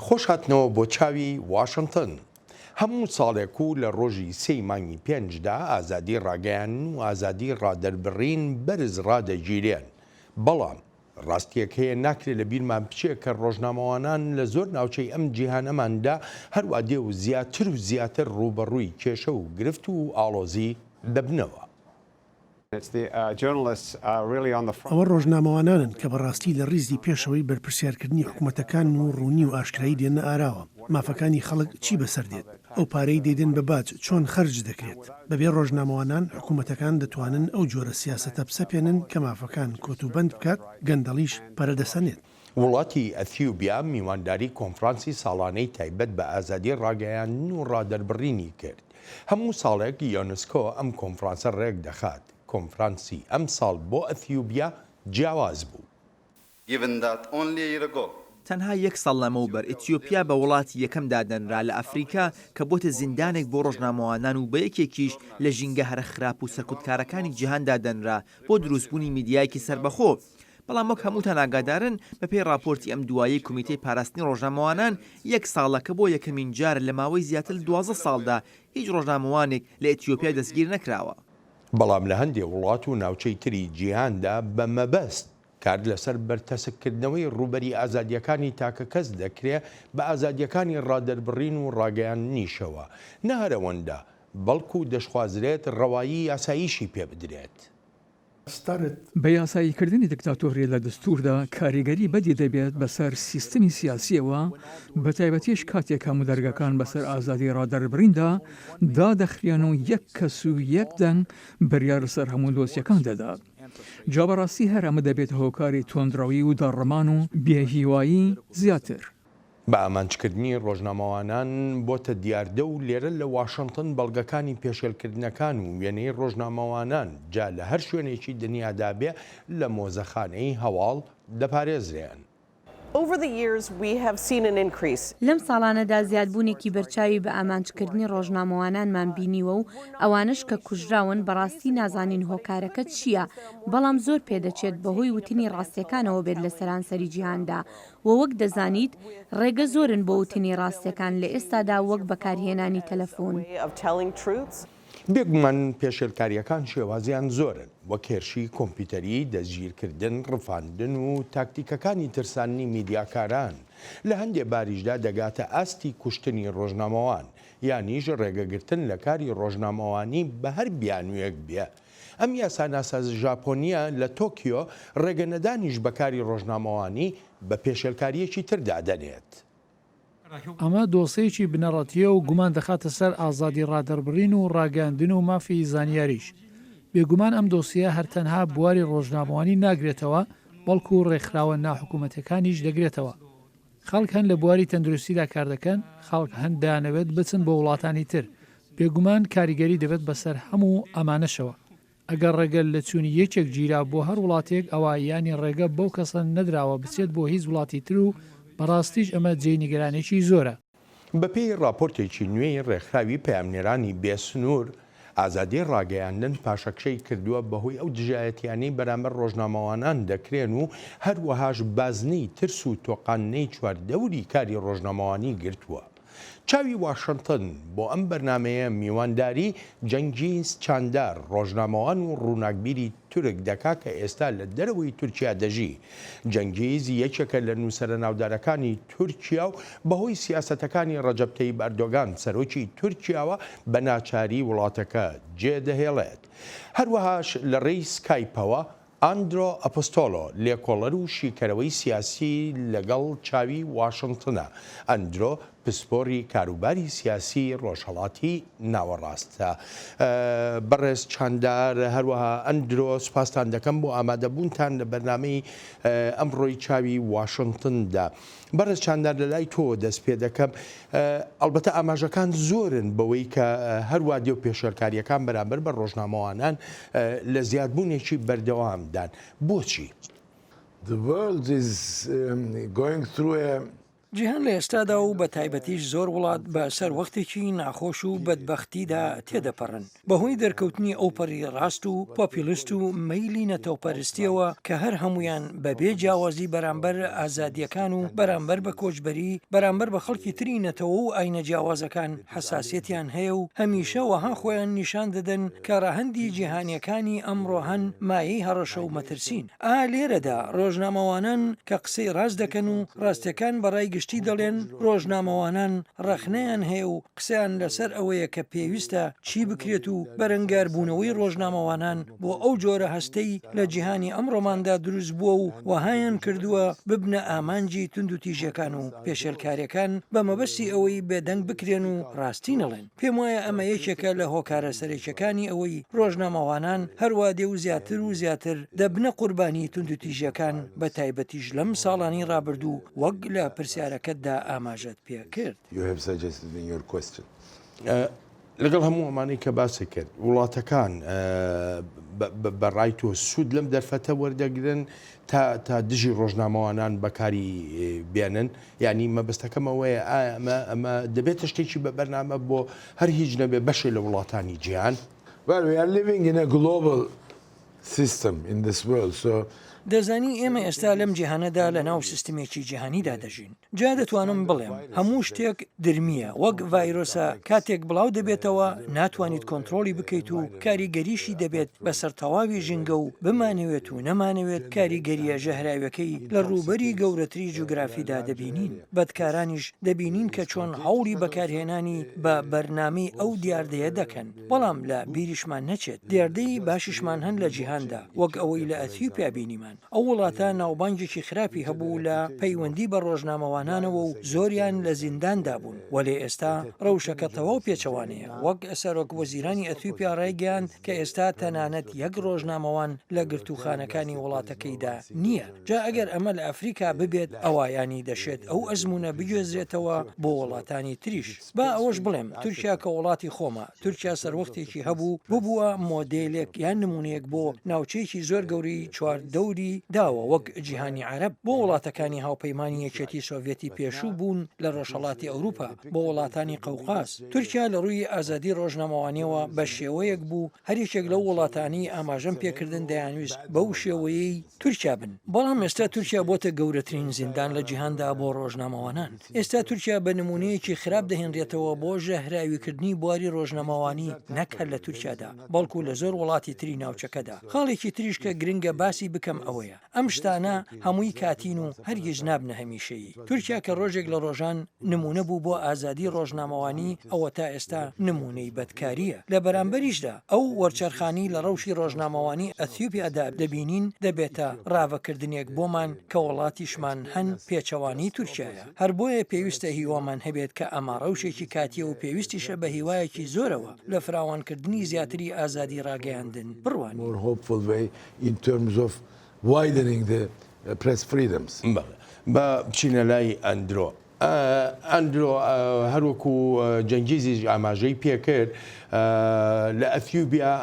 خۆش هاتنەوە بۆ چاوی واشنتن. هەموو ساڵێک و لە ڕۆژی سێی مانگی پێنجدا ئازادی ڕاگەیاندن و ئازادی ڕادەربڕین بەرز ڕادەگیرێن. بەڵام ڕاستییەک هەیە ناکرێ لە بیرمان بچێ کە ڕۆژنامەوانان لە زۆر ناوچەی ئەم جیهانەماندا هەروا دێ و زیاتر و زیاتر ڕووبەڕووی کێشە و گرفت و ئاڵۆزی دەبنەوە. ئەوە ڕۆژنامەوانانن کە بەڕاستی لە ڕیزی پێشەوەی بەرپرسیارکردنی حکومەتەکانن و ڕوونی و ئاشکرایی دێننە ئاراوە، مافەکانی خەڵک چی بەسەر دێت، ئەو پارەی دەیدەن بە باج چۆن خەرج دەکرێت. بەبێ ڕۆژنامەوانان حکومەتەکان دەتوانن ئەو جۆرە سیاسەتە بسەپێنن کە مافەکان کۆتوبەند بکات، گەندەڵیش پەرە دەسەنێت. وڵاتی ئەثیوبیا میوانداری کۆنفرانسی ساڵانەی تایبەت بە ئازادی ڕاگەیاندن و ڕادەربڕینی کرد. هەموو ساڵێک یۆنسکۆ ئەم کۆنفرانسە ڕێکدەخات، کۆنفرانسی ئەمساڵ بۆ ئەثیوبیا جیاواز بوو. تەنها یەک ساڵ لەمەوبەر ئیتیۆپیا بە وڵاتی یەکەم دادەنرا لە ئەفریکا کە بۆتە زیندانێک بۆ ڕۆژنامەوانان و بە یەکێکیش لە ژینگە هەرە خراپ و سەرکوتکارەکانی جیهان دادەنرا بۆ دروستبوونی میدیایەکی سەربەخۆ بەڵام وەک هەمووتان ئاگادارن بەپێی ڕاپۆرتی ئەم دوایەی کومیتەی پاراستنی ڕۆژنامەوانان یەک ساڵە کە بۆ یەکەمین جار لە ماوەی زیاتر لە 12 ساڵدا هیچ ڕۆژنامەوانێک لە ئیتیۆپیا دەستگیر نەکراوە. بەڵام لە هەندێ وڵات و ناوچەی تری جیهاندا بە مەبەست کار لەسەر بەرتەسککردنەوەی ڕووبەری ئازادییەکانی تاکەکەس دەکرێ بە ئازادییەکانی ڕادەربڕین و ڕاگەیاندنیشەوە، نە هەر ئەوەندە، بەڵکو دەشخوازرێت ڕەوایی یاساییشی پێ بدرێت. بە یاساییکردنی دیکتاتۆری لە دەستووردا کاریگەری بەدی دەبێت بەسەر سیستمی سیاسییەوە، بەتایبەتیش کاتێک هەموو دەرگاکان بەسەر ئازادی ڕادەربڕیندا دادەخرێن و یەک کەس و یەک دەنگ بڕیار لەسەر هەموو دۆسیەکان دەدات. جا بەڕاستی هەر ئەمە دەبێتە هۆکاری توندڕەوی و داڕمان و بێهیوایی زیاتر. بە ئامانجکردنی ڕۆژنامەوانان بۆتە دیاردە و لێرە لە واشنتن بەڵگەکانی پێشێلکردنەکان و وێنەی ڕۆژنامەوانان جا لە هەر شوێنێکی دنیادا بێ لە مۆزەخانەی هەواڵ دەپارێزرێن. لەم ساڵانەدا زیادبوونێکی بەرچاوی بە ئامانجکردنی ڕۆژنامەوانانمان بینیوە و ئەوانەش کە کوژراون بەڕاستی نازانین هۆکارەکە چییە بەڵام زۆر پێدەچێت بەهۆی وتنی ڕاستیەکانەوە بێت لە سەرانسەری جیهاندا و وەک دەزانیت ڕێگە زۆرن بۆ وتنی ڕاستیەکان لە ئێستادا وەک بەکارهێنانی تەلەفون. بێگومان پێشێلکارییەکان شێوازیان زۆرن، وەک هێرشی کۆمپیوتەری، دەستگیرکردن، ڕفاندن و تاکتیکەکانی ترساندنی میدیاکاران، لە هەندێ باریشدا دەگاتە ئاستی کوشتنی ڕۆژنامەوان، یانیش ڕێگەگرتن لە کاری ڕۆژنامەوانی بە هەر بیانوویەک بێ. ئەم یاساناسە ژاپۆنییە لە تۆکیۆ ڕێگەنەدانیش بە کاری ڕۆژنامەوانی بە پێشێلکارییەکی تر دادەنێت. ئەمە دۆسێیەکی بنەڕەتییە و گومان دەخاتە سەر ئازادی ڕادەربڕین و ڕاگەیاندن و مافی زانیاریش. بێگومان ئەم دۆسیە هەر تەنها بواری ڕۆژنامەوانی ناگرێتەوە، بەڵکو ڕێکخراوە ناحکومەتیەکانیش دەگرێتەوە. خەڵک هەن لە بواری تەندروستیدا کاردەکەن، خەڵک هەن دەیانەوێت بچن بۆ وڵاتانی تر، بێگومان کاریگەری دەبێت بەسەر هەموو ئەمانەشەوە. ئەگەر ڕێگە لە چوونی یەکێک گیرا بۆ هەر وڵاتێک ئەوا یانی ڕێگە بەو کەسە نەدراوە بچێت بۆ هیچ وڵاتی تر و بەڕاستیش ئەمە جێی نیگەرانیەکی زۆرە. بەپێی ڕاپۆرتێکی نوێی ڕێکخراوی پەیامنێرانی بێ سنوور، ئازادیی ڕاگەیاندن پاشەکشەی کردووە بەهۆی ئەو دژایەتیانەی بەرامبەر ڕۆژنامەوانان دەکرێن و هەروەهاش بازنەی ترس و تۆقاندنەی چواردەوری کاری ڕۆژنامەوانی گرتووە. چاوی واشنتن بۆ ئەم بەرنامەیە میوانداری جەنگیز چاندار، ڕۆژنامەوان و ڕووناکبیری تورک دەکا کە ئێستا لە دەرەوەی تورکیا دەژی. جەنگیز یەکێکە لە نووسەرە ناودارەکانی تورکیا و بەهۆی سیاسەتەکانی ڕەجەب تەیب ئەردۆگان سەرۆکی تورکیاوە بە ناچاری وڵاتەکە جێدەهێڵێت. هەروەهاش لە ڕێی سکایپەوە ئاندرۆ ئەپۆستۆلۆ، لێکۆڵەر و شیکەرەوەی سیاسی لەگەڵ چاوی واشنتنە. ئەندرۆ پسپۆری کاروباری سیاسی ڕۆژهەڵاتی ناوەڕاستە. بەڕێز چاندار، هەروەها ئەندرۆ سوپاستان دەکەم بۆ ئامادەبوونتان لە بەرنامەی ئەمڕۆی چاوی واشنتندا. بەڕێز چاندار لە لای تۆوە دەست پێ دەکەم. ئەڵبەتە ئاماژەکان زۆرن بەوەی کە هەروا دێ و پێشێلکارییەکان بەرامبەر بە ڕۆژنامەوانان لە زیادبوونێکی بەردەوامدان. بۆچی؟ The world is going through a. جیهان لە ئێستادا و بە تایبەتیش زۆر وڵات بە سەر وەختێکی ناخۆش و بەدبەختیدا تێدەپەڕن بەهۆی دەرکەوتنی ئەوپەڕی ڕاست و پۆپیلست و مەیلی نەتەوپەرستیەوە کە هەر هەموویان بە بێ جیاوازی بەرامبەر ئازادیەکان و بەرامبەر بە کۆچبەری بەرامبەر بە خەڵکی تری نەتەوە و ئاینە جیاوازەکان حەساسیەتیان هەیە و هەمیشە وەها خۆیان نیشان دەدەن کە ڕەهەندی جیهانیەکانی ئەمڕۆ هەن مایەی هەڕەشە و مەترسین. ئا لێرەدا ڕۆژنامەوانان کە قسەی ڕاست دەکەن و ڕاستیەکان بە ڕای گشتی دەڵێن، ڕۆژنامەوانان ڕەخنەیان هەیە و قسەیان لەسەر ئەوەیە کە پێویستە چی بکرێت و بەرەنگاربوونەوەی ڕۆژنامەوانان بۆ ئەو جۆرە هەستەی لە جیهانی ئەمڕۆماندا دروست بووە و وەهایان کردووە ببنە ئامانجی توندوتیژیەکان و پێشێلکاریەکان بە مەبەستی ئەوەی بێدەنگ بکرێن و ڕاستی نەڵێن. پێم وایە ئەمە یەکێکە لە هۆکارە سەرەکیەکانی ئەوەی ڕۆژنامەوانان هەروا دێ و زیاتر و زیاتر دەبنە قوربانی توندوتیژیەکان بە تایبەتیش لەم ساڵانەی ڕابردوو وەک لە پرسیارەکەتدا ئاماژەت پێ کرد. You have suggested in your question. لەگەڵ هەموو ئەمانەی کە باست کرد، وڵاتەکان بە ڕای تۆ سوود لەم دەرفەتە وەردەگرن تا تا دژی ڕۆژنامەوانان بەکاری بێنن؟ یانی مەبەستەکەم ئەوەیە ئایا ئەمە ئەمە دەبێتە شتێکی بە بەرنامە بۆ هەر هیچ نەبێ بەشێ لە وڵاتانی جیهان؟ Well, we are living in a global system in this world, so. دەزانی ئێمە ئێستا لەم جیهانەدا لە ناو سیستمێکی جیهانیدا دەژین. جا دەتوانم بڵێم هەموو شتێک درمییە، وەک ڤایرۆسە کاتێک بڵاو دەبێتەوە ناتوانیت کۆنترۆڵی بکەیت و کاریگەریشی دەبێت بەسەر تەواوی ژینگە و بمانەوێت و نەمانەوێت کاریگەرییە ژەهراویەکەی لە ڕووبەری گەورەتری جوگرافیدا دەبینین، بەدکارانیش دەبینین کە چۆن هەوڵی بەکارهێنانی بە بەرنامەی ئەو دیاردەیە دەکەن، بەڵام لە بیریشمان نەچێت دیاردەی باشیشمان هەن لە جیهاندا وەک ئەوەی لە ئەثیوپیا بینیمان. ئەو وڵاتە ناوبانگێکی خراپی هەبوو لە پەیوەندی بە ڕۆژنامەوانانەوە و زۆریان لە زینداندا بوون، وەلێ ئێستا ڕەوشەکە تەواو پێچەوانەیە، وەک سەرۆک وەزیرانی ئەتیوپیا ڕایگەیاند کە ئێستا تەنانەت یەک ڕۆژنامەوان لە گرتووخانەکانی وڵاتەکەیدا نییە، جا ئەگەر ئەمە لە ئەفریکا ببێت ئەوا یانی دەشێت ئەو ئەزموونە بگوێزرێتەوە بۆ وڵاتانی تریش. با ئەوەش بڵێم تورکیا کە وڵاتی خۆمە، تورکیا سەروەختێکی هەبوو ببووە مۆدێلێک یان نموونەیەک بۆ ناوچەیەکی زۆر گەورەی چواردەوری داوە وەک جیهانی عەرەب بۆ وڵاتەکانی هاوپەیمانی یەکێتی سۆڤیەتی پێشوو بوون لە ڕۆژهەڵاتی ئەوروپا بۆ وڵاتانی قەوقاز تورکیا لە ڕووی ئازادی ڕۆژنامەوانیەوە بە شێوەیەک بوو هەر یەکێک لەو وڵاتانەی ئاماژەم پێکردن دەیانویست بەو شێوەیەی تورکیا بن بەڵام ئێستا تورکیا بۆتە گەورەترین زیندان لە جیهاندا بۆ ڕۆژنامەوانان. ئێستا تورکیا بە نموونەیەکی خراپ دەهێنرێتەوە بۆ ژەهراویکردنی بواری ڕۆژنامەوانی نەک هەر لە تورکیادا بەڵکو لە زۆر وڵاتی تری ناوچەکەدا. خاڵێکی تریش کە گرنگە باسی بکەم ئەوەیە ئەم شتانە هەمووی کاتین و هەرگیز نابنە هەمیشەیی. تورکیا کە ڕۆژێک لە ڕۆژان نموونە بوو بۆ ئازادی ڕۆژنامەوانی ئەوە تا ئێستا نموونەی بەدکارییە. لە بەرامبەریشدا ئەو وەرچەرخانی لە ڕەوشی ڕۆژنامەوانی ئەثیوپیادا دەبینین دەبێتە ڕاڤەکردنێک بۆمان کە وڵاتیشمان هەن پێچەوانەی تورکیایە، هەر بۆیە پێویستە هیوامان هەبێت کە ئەمە ڕەوشێکی کاتییە و پێویستیشە بە هیوایەکی زۆرەوە لە فراوانکردنی زیاتری ئازادی ڕاگەیاندن بڕوانین. more hopeful way in terms of widening the press freedoms. بەڵێ با بچینە لای ئەندرۆ. ئەندرۆ، هەروەکو جەنگیزیش ئاماژەی پێکرد، لە ئەثیوبیا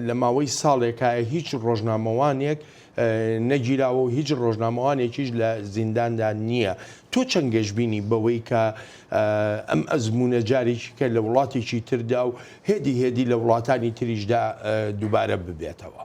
لە ماوەی ساڵێکا هیچ ڕۆژنامەوانێک نەگیراوە و هیچ ڕۆژنامەوانێکیش لە زینداندا نییە. تۆ چەند گەشبینی بەوەی کە ئەم ئەزموونە جارێکی کە لە وڵاتێکی تردا و هێدی هێدی لە وڵاتانی تریشدا دووبارە ببێتەوە؟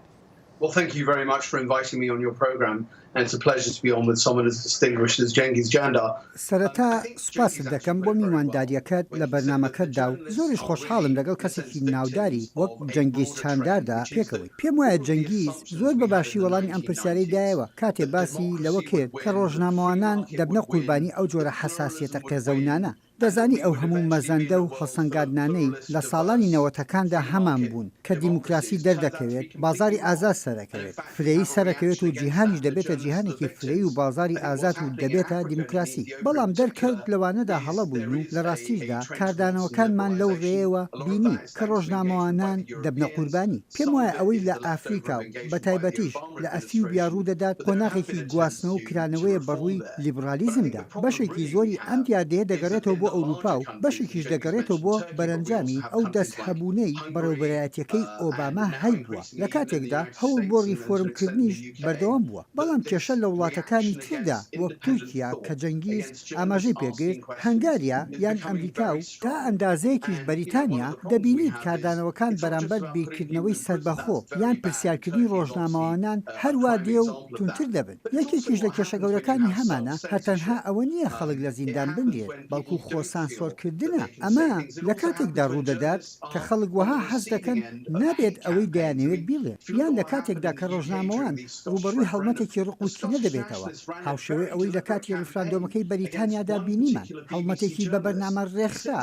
Well, thank you very much for inviting me on your program, and it's a pleasure to be on with someone as distinguished as Cengiz Candar. سەرەتا سوپاست دەکەم بۆ میواندارییەکەت لە بەرنامەکەتدا و زۆریش خۆشحاڵم لەگەڵ کەسێکی ناوداری وەک جەنگیز چانداردا پێکەوەین. پێم وایە جەنگیز زۆر بە باشی وەڵامی ئەم پرسیارەی دایەوە کاتێ باسی لەوە کرد کە ڕۆژنامەوانان دەبنە قوربانی ئەو جۆرە حەساسیەتە قێزەونانە. دەزانی ئەو هەموو مەزەندە و هەڵسەنگاندنانەی لە ساڵانی نەوەتەکاندا هەمان بوون کە دیموکراسی دەردەکەوێت، بازاری ئازاد سەرەکەوێت، فرەیی سەرەکەوێت و جیهانیش دەبێتە جیهانێکی فرەیی و بازاری ئازاد و دەبێتە دیموکراسی. بەڵام دەرکەوت لەوانەدا هەڵە بووین و لە ڕاستیشدا کاردانەوەکانمان لەو ڕێیەوە بینی کە ڕۆژنامەوانان دەبنە قوربانی. پێم وایە ئەوەی لە ئافریکا و بەتایبەتیش لە ئەسیوبیا ڕوودەدات قۆناغێکی گواستنەوە و کرانەوەیە بەڕووی لیبڕالیزمدا. بەشێکی زۆری ئەم دیاردەیە دەگەڕێتەوە بۆ. بۆ ئەوروپا و بەشێکیش دەگەڕێتەوە بۆ بەرەنجامی ئەو دەست هەبوونەی بەڕێوبەرایەتیەکەی ئۆباما هەیبووە لە کاتێکدا هەوڵ بۆ ڕیفۆرمکردنیش بەردەوام بووە بەڵام کێشە لە وڵاتەکانی تردا وەک تورکیا کە جەنگیز ئاماژەی پێکرد، هەنگاریا یان ئەمریکا و تا ئەندازەیەکیش بەریتانیا، دەبینیت کاردانەوەکان بەرامبەر بیرکردنەوەی سەربەخۆ یان پرسیارکردنی ڕۆژنامەوانان هەروا دێ و توندتر دەبن. یەکێکیش لە کێشە گەورەکانی هەمانە هەر تەنها ئەوە نییە خەڵک لە زیندان بنرێت، بەڵکو خۆسانسۆرکردنە. ئەمە لە کاتێکدا ڕوودەدات کە خەڵک وەها هەست دەکەن نابێت ئەوەی دەیانەوێت بیڵێن، یان لە کاتێکدا کە ڕۆژنامەوان ڕووبەڕووی هەڵمەتێکی ڕق و کینە دەبێتەوە، هاوشێوەی ئەوەی لە کاتی ڕیفراندۆمەکەی بەریتانیادا بینیمان، هەڵمەتێکی بە بەرنامە ڕێکخرا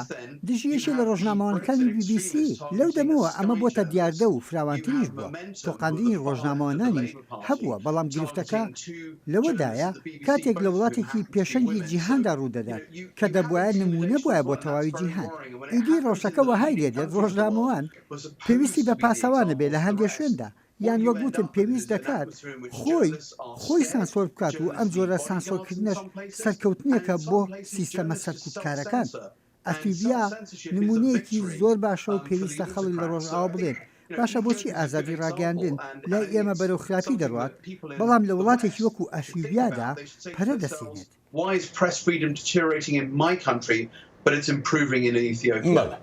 دژی یەکێ لە ڕۆژنامەوانەکانی بی بی سی، لەو دەمەوە ئەمە بۆتە دیاردە و فراوانتریش بووە، تۆقاندنی ڕۆژنامەوانانیش هەبووە، بەڵام گرفتەکە لەوەدایە کاتێک لە وڵاتێکی پێشەنگی جیهاندا ڕوودەدات کە دەبوایە نموونە بوایە بۆ تەواوی جیهان، ئیدی ڕەوشەکە وەهای لێدێت ڕۆژنامەوان پێویستی بە پاسەوانە بێ لە هەندێ شوێندا، یان وەک وتم پێویست دەکات خۆی خۆی سانسۆر بکات و ئەم جۆرە سانسۆرکردنەش سەرکەوتنێکە بۆ سیستەمە سەرکوتکارەکان. ئەثیوبیا نمونەیەکی زۆر باشە و پێویستە خەڵک لە ڕۆژئاوا بڵێن باشە بۆچی ئازادی ڕاگەیاندن لای ئێمە بەرەو خراپی دەڕوات بەڵام لە وڵاتێکی وەکو ئەثیوبیادا پەرە دەسێنێت. Why is press freedom deteriorating in my country but it's improving in Ethiopia? بەڵێ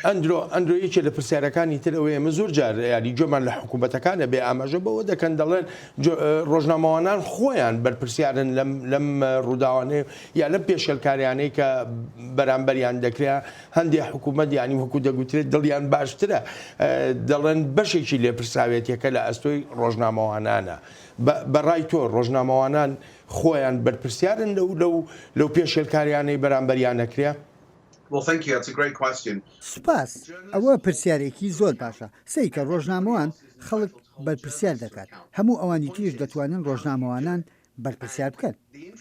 ئەندرۆ ئەندرۆ یەکێ لە پرسیارەکانی تر ئەوەیە ئێمە زۆر جار یاری گوێمان لە حکوومەتەکانە بێ ئاماژە بەوە دەکەن دەڵێن ڕۆژنامەوانان خۆیان بەرپرسیارن لەم لەم ڕووداوانەی یا لەم پێشێلکاریانەی کە بەرامبەریان دەکرێت هەندێک حکوومەت یانی وەکو دەگوترێت دڵیان باشترە دەڵێن بەشێکی لێپرسراوێتیەکە لە ئەستۆی ڕۆژنامەوانانە بەڕای تۆ ڕۆژنامەوانان خۆیان بەرپرسیارن لەو لەو لەو پێشێلکاریانەی بەرامبەریان ئەکرێ؟ سوپاس، ئەوە پرسیارێکی زۆر باشە. سەیرکە ڕۆژنامەوان خەڵک بەرپرسیار دەکات، هەموو ئەوانی تریش دەتوانن ڕۆژنامەوانان بەرپرسیار بکەن.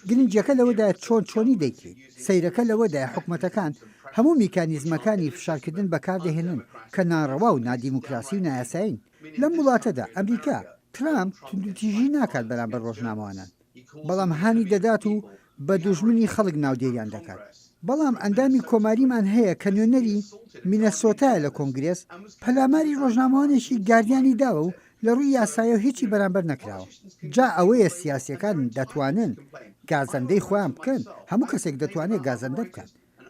گرنگیەکە لەوەدایە چۆن چۆنی دەیکەیت. سەیرەکە لەوەدایە حکومەتەکان هەموو میکانیزمەکانی فشارکردن بەکاردەهێنن کە ناڕەوا و نادیموکراسی و نایاسایین. لەم وڵاتەدا، ئەمریکا، ترامپ توندوتیژی ناکات بەرامبەر ڕۆژنامەوانان، بەڵام هانی دەدات و بە دوژمنی خەڵک ناودێریان دەکات. بەڵام ئەندامی کۆماریمان هەیە کە نوێنەری مینەسۆتایە لە کۆنگرێس، پەلاماری ڕۆژنامەوانێکی گاردیانی داوە و لە ڕووی یاسایەوە هیچی بەرامبەر نەکراوە. جا ئەوەیە سیاسییەکان دەتوانن گازەندەی خۆیان بکەن، هەموو کەسێک دەتوانێت گازەندە بکات.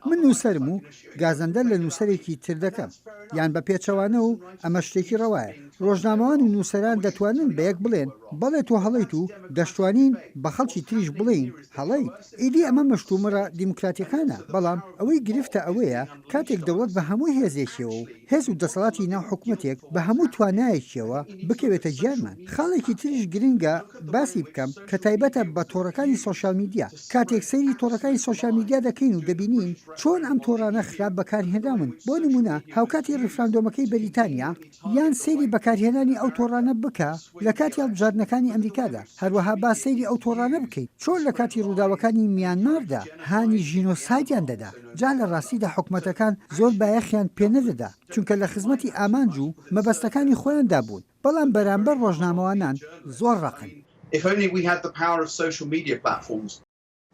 من نووسەرم و گازەندە لە نووسەرێکی تر دەکەم، یان بە پێچەوانە و ئەمە شتێکی ڕەوایە. ڕۆژنامەوان و نووسەران دەتوانن بە یەک بڵێن بەڵێ تۆ هەڵەیت و دەشتوانین بە خەڵکی تریش بڵێین هەڵەیت. ئیدی ئەمە مشتومڕە دیموکراتیەکانە. بەڵام ئەوەی گرفتە ئەوەیە کاتێک دەوڵەت بە هەموو هێزێکیەوە و هێز و دەسەڵاتی ناو حکومەتێک بە هەموو توانایەکیەوە بکەوێتە گیانمان. خاڵێکی تریش گرنگە باسی بکەم کە تایبەتە بە تۆڕەکانی سۆشیال میدیا، کاتێک سەیری تۆڕەکانی سۆشیال میدیا دەکەین و دەبینین چۆن ئەم تۆڕانە خراپ بەکارهێنراون، بۆ نموونە هاوکاتی ڕیفراندۆمەکەی بەریتانیا، یان سەیری بەکارهێنانی ئەو تۆڕانە بکە لە کاتی هەڵبژاردنەکانی ئەمریکادا، هەروەها با سەیری ئەو تۆڕانە بکەین چۆن لە کاتی ڕووداوەکانی میانماردا هانی ژینۆسایدیان دەدا، جا لە ڕاستیدا حکومەتەکان زۆر بایەخیان پێنەدەدا چونکە لە خزمەتی ئامانج و مەبەستەکانی خۆیاندا بوون، بەڵام بەرامبەر ڕۆژنامەوانان زۆر ڕەقن.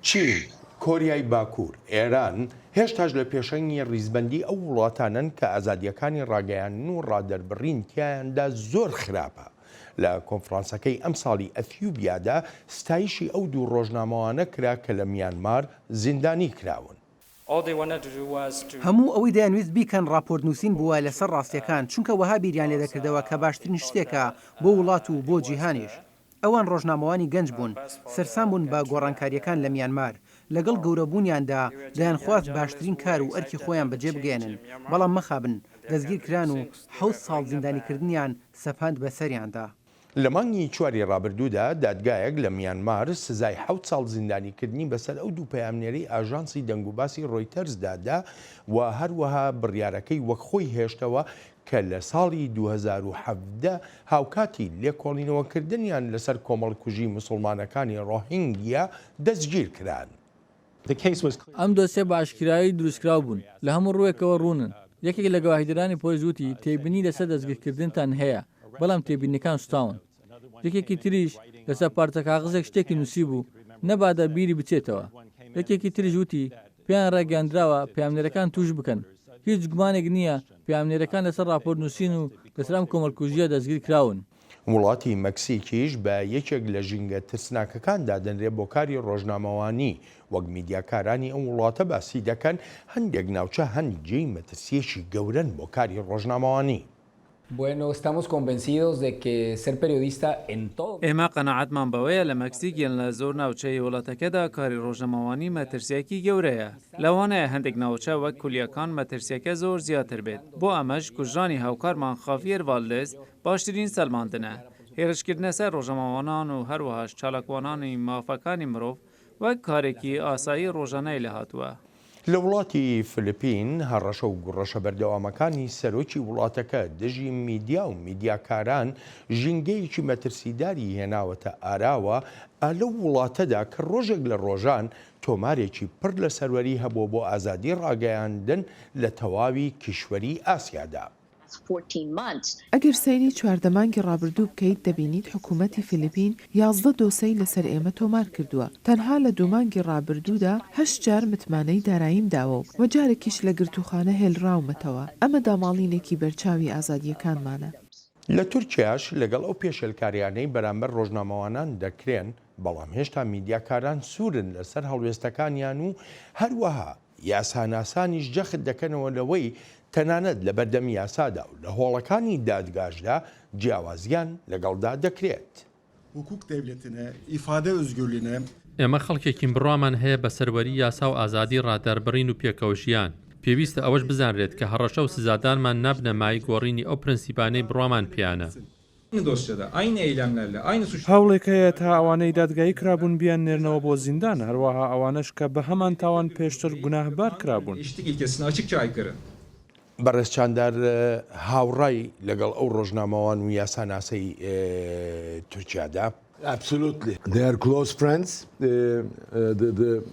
چین، کۆریای باکوور، ئێران هێشتاش لە پێشەنگی ڕیزبەندی ئەو وڵاتانەن کە ئازادییەکانی ڕاگەیاندن و ڕادەربڕین تیایاندا زۆر خراپە. لە کۆنفرانسەکەی ئەمساڵی ئەثیوبیادا ستایشی ئەو دوو ڕۆژنامەوانە کرا کە لە میانمار زیندانی کراون. هەموو ئەوەی دەیانویست بیکەن ڕاپۆرت نووسین بووە لەسەر ڕاستییەکان، چونکە وەها بیریان لێدەکردەوە کە باشترین شتێکە بۆ وڵات و بۆ جیهانیش. ئەوان ڕۆژنامەوانی گەنج بوون، سەرسام بوون بە گۆڕانکارییەکان لە میانمار. لەگەڵ گەورەبوونیاندا دەیانخواست باشترین کار و ئەرکی خۆیان بەجێبگەیەنن، بەڵام مەخابن دەستگیرکران و حەوت ساڵ زیندانیکردنیان سەپاند بەسەریاندا. لە مانگی چواری ڕابردوودا دادگایەک لە میانمار سزای حەوت ساڵ زیندانیکردنی بەسەر ئەو دوو پەیامنێرەی ئاژانسی دەنگوباسی ڕۆیتەرزدا دا و هەروەها بڕیارەکەی وەک خۆی هێشتەوە کە لە ساڵی 2017 هاوکاتی لێکۆڵینەوەکردنیان لەسەر کۆمەڵکوژی مسوڵمانەکانی ڕۆهینگیا دەستگیرکران. ئەم دۆسیە بە ئاشکرایی دروستکراو بوون، لە هەموو ڕووێکەوە ڕوونن. یەکێک لە گەواهیدەرانی پۆلیس وتی تێبینی لەسەر دەستگیرکردنتان هەیە، بەڵام تێبینیەکان سوتاون. یەکێکی تریش لەسەر پارچە کاغەزێک شتێکی نووسیبوو، نەبادا بیری بچێتەوە. یەکێکی تریش وتی. پێیان ڕاگەیاندراوە پەیامنێرەکان تووش بکەن. هیچ گومانێک نییە پەیامنێرەکان لەسەر ڕاپۆرت نووسین و لەسەر ئەم کۆمەڵکوژییە دەستگیر کراون. وڵاتی مەکسیکیش بە یەکێک لە ژینگە ترسناکەکان دادەنرێت بۆ کاری ڕۆژنامەوانی، وەک میدیاکارانی ئەو وڵاتە باسی دەکەن، هەندێک ناوچە هەن جێی مەترسییەکی گەورەن بۆ کاری ڕۆژنامەوانی. ئێمە قەناعەتمان بەوەیە لە مەکسیک یان لە زۆر ناوچەی وڵاتەکەدا کاری ڕۆژنامەوانی مەترسییەکی گەورەیە. لەوانەیە هەندێک ناوچە وەک کولیاکان مەترسییەکە زۆر زیاتر بێت. بۆ ئەمەش کوژرانی هاوکارمان خاڤیێر ڤالدێز باشترین سەلماندنە. هێرشکردنە سەر ڕۆژنامەوانان و هەروەهاش چالاکوانانی مافەکانی مرۆڤ وەک کارێکی ئاسایی ڕۆژانەی لێهاتووە. لە وڵاتی فلپین هەڕەشە و گوڕەشە بەردەوامەکانی سەرۆکی وڵاتەکە دژی میدیا و میدیاکاران ژینگەیەکی مەترسیداری هێناوەتە ئاراوە ئا لەو وڵاتەدا کە ڕۆژێک لە ڕۆژان تۆمارێکی پڕ لە سەروەری هەبووە بۆ ئازادی ڕاگەیاندن لە تەواوی کیشوەری ئاسیادا. ئەگەر سەیری 14 مانگی ڕابردوو بکەیت دەبینیت حکوومەتی فیلیپین 11 دۆسێی لەسەر ئێمە تۆمار کردووە. تەنها لە دوو مانگی ڕابردوودا هەشت جار متمانەی داراییم داوە و جارێکیش لە گرتووخانە هێلراومەتەوە. ئەمە داماڵینێکی بەرچاوی ئازادییەکانمانە. لە تورکیاش لەگەڵ ئەو پێشێلکاریانەی بەرامبەر ڕۆژنامەوانان دەکرێن، بەڵام هێشتا میدیاکاران سوورن لەسەر هەڵوێستەکانیان و هەروەها یاساناسانیش جەخت دەکەنەوە لەوەی تەنانەت لەبەردەم یاسادا و لە هۆڵەکانی دادگاشدا جیاوازیان لەگەڵدا دەکرێت. Hukuk devletine، ifade özgürlüğüne. ئێمە خەڵکێکین بڕوامان هەیە بە سەروەری یاسا و ئازادی ڕادەربڕین و پێکەوەژیان. پێویستە ئەوەش بزانرێت کە هەڕەشە و سزادانمان نابنە مایەی گۆڕینی ئەو پرەنسیپانەی بڕوامان پێیانە. هەوڵێک هەیە تا ئەوانەی دادگایی کرابوون بیاننێرنەوە بۆ زیندان، هەروەها ئەوانەش کە بە هەمان تاوان پێشتر گوناهبار کرابوون. بەڕێز چاندار هاوڕای لەگەڵ ئەو ڕۆژنامەوان و یاساناسەی تورکیادا؟ Absolutely they are close friends the the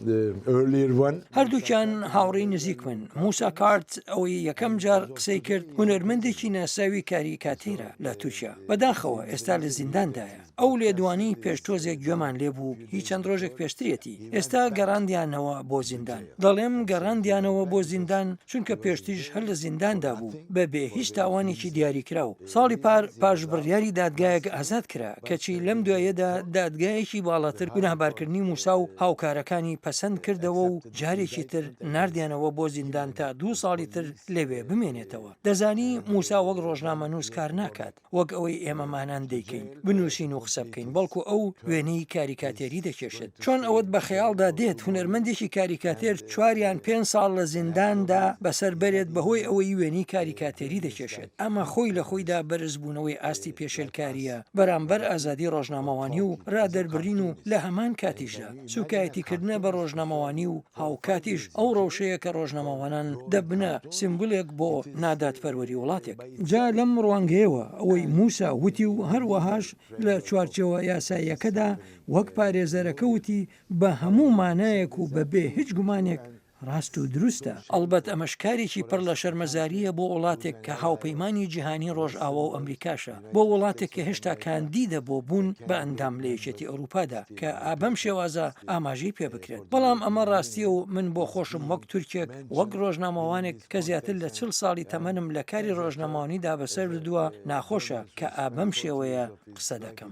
the earlier one. هەردووکیان هاوڕێی نزیکمن، موسا کارت ئەوەی یەکەم جار قسەی کرد هونەرمەندێکی ناسراوی کاریکاتێرە لە تورکیا، بەداخەوە ئێستا لە زینداندایە، ئەو لێدوانەی پێش تۆزێک گوێمان لێبوو هی چەند ڕۆژێک پێشترێتی، ئێستا گەڕاندیانەوە بۆ زیندان، دەڵێم گەڕاندیانەوە بۆ زیندان چونکە پێشتریش هەر لە زینداندا بوو بەبێ هیچ تاوانێکی دیاریکراو، ساڵی پار پاش بڕیاری دادگایەک ئازاد کرا، کەچی لەم دواییەدا دادگایەکی باڵاتر گوناهبارکردنی موسا و هاوکارەکانی پەسەند کردەوە و جارێکی تر ناردیانەوە بۆ زیندان تا دوو ساڵی تر لەوێ بمێنێتەوە. دەزانی موسا وەک ڕۆژنامەنووس کار ناکات، وەک ئەوەی ئێمەمانان دەیکەین، بنووسین و قسە بکەین، بەڵکو ئەو وێنەی کاریکاتێری دەکێشێت. چۆن ئەوەت بە خەیاڵدا دێت هونەرمەندێکی کاریکاتێر چوار یان پێنج ساڵ لە زینداندا بەسەر بەرێت بەهۆی ئەوەی وێنەی کاریکاتێری دەکێشێت؟ ئەمە خۆی لە خۆیدا بەرزبوونەوەی ئاستی پێشێلکارییە بەرامبەر ئازادی ڕۆژنامەوانی و ڕادەربڕین و لە هەمان کاتیشدا سوکایەتیکردنە بە ڕۆژنامەوانی و هاوکاتیش ئەو ڕەوشەیە کە ڕۆژنامەوانان دەبنە سیمبولێک بۆ نادادپەروەری وڵاتێک. جا لەم ڕوانگەیەوە ئەوەی موسا وتی و هەروەهاش لە چوارچێوە یاساییەکەدا وەک پارێزەرەکە وتی بە هەموو مانایەک و بەبێ هیچ گومانێک ڕاست و دروستە. ئەڵبەت ئەمەش کارێکی پڕ لە شەرمەزارییە بۆ وڵاتێک کە هاوپەیمانی جیهانی ڕۆژئاوا و ئەمریکاشە، بۆ وڵاتێک کە هێشتا کاندیدە بۆ بوون بە ئەندام لە یەکێتی ئەوروپادا کە ئا بەم شێوازە ئاماژەی پێ بکرێت. بەڵام ئەمە ڕاستییە و من بۆ خۆشم وەک تورکێک، وەک ڕۆژنامەوانێک کە زیاتر لە 40 ساڵی تەمەنم لە کاری ڕۆژنامەوانیدا بەسەر بردووە، ناخۆشە کە ئا بەم شێوەیە قسە دەکەم.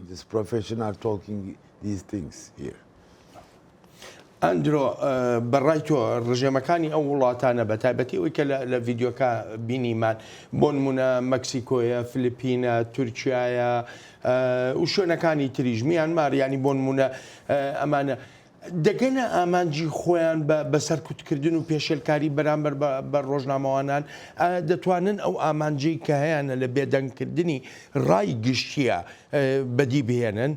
ئەندرۆ بە ڕای تۆ ڕژێمەکانی ئەو وڵاتانە بە تایبەتی ئەوەی کە لە ڤیدیۆکە بینیمان بۆ نمونە مەکسیکۆیە فلیپینە تورکیایە و شوێنەکانی تریش میانمار ینی بۆ نمونە ئەمانە دەگەنە ئامانجی خۆیان بە سەرکوتکردن و پێشێلکاری بەرامبەر بە ڕۆژنامەوانان دەتوانن ئەو ئامانجەی کە هەیانە لە بێدەنگکردنی ڕای گشتیە بەدی بهێنن؟